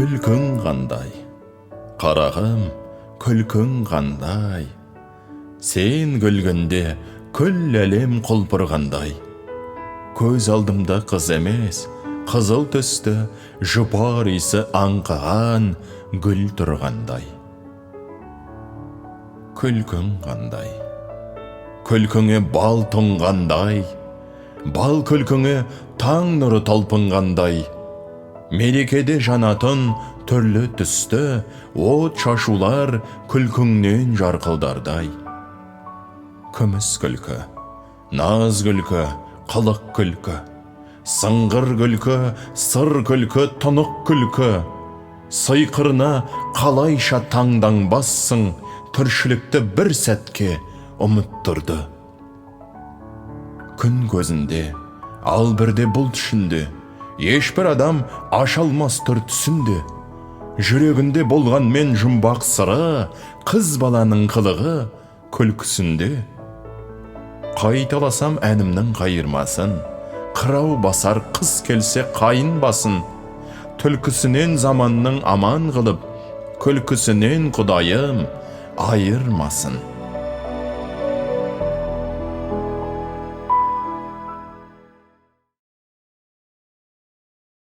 Күлкің қандай, қарағым, күлкің қандай! Сен күлгенде күл әлем құлпырғандай. Көз алдымда қыз емес, қызыл түсті, жұпар иісі аңқыған гүл тұрғандай. Күлкің қандай! Күлкіңе бал тұнғандай, бал күлкіңе таң нұры талпынғандай. Мерекеде жанатын түрлі түсті от шашулар күлкіңнен жарқылдардай. Күміс күлкі, наз күлкі, қылық күлкі, сыңғыр күлкі, сыр күлкі, тұнық күлкі. Сыйқырына қалайша таңданбассың, тіршілікті бір сәтке ұмыттырды. Күн көзінде, ал бірде бұлт ішінде, ешбір адам аша алмас түр түсінде. Жүрегінде болғанмен жұмбақ сыры, қыз баланың қылығы күлкісінде. Қайталасам әнімнің қайырмасын, қырау басар қыс келсе қайын басын. Түлкісінен заманның аман қылып, күлкісінен Құдайым айырмасын.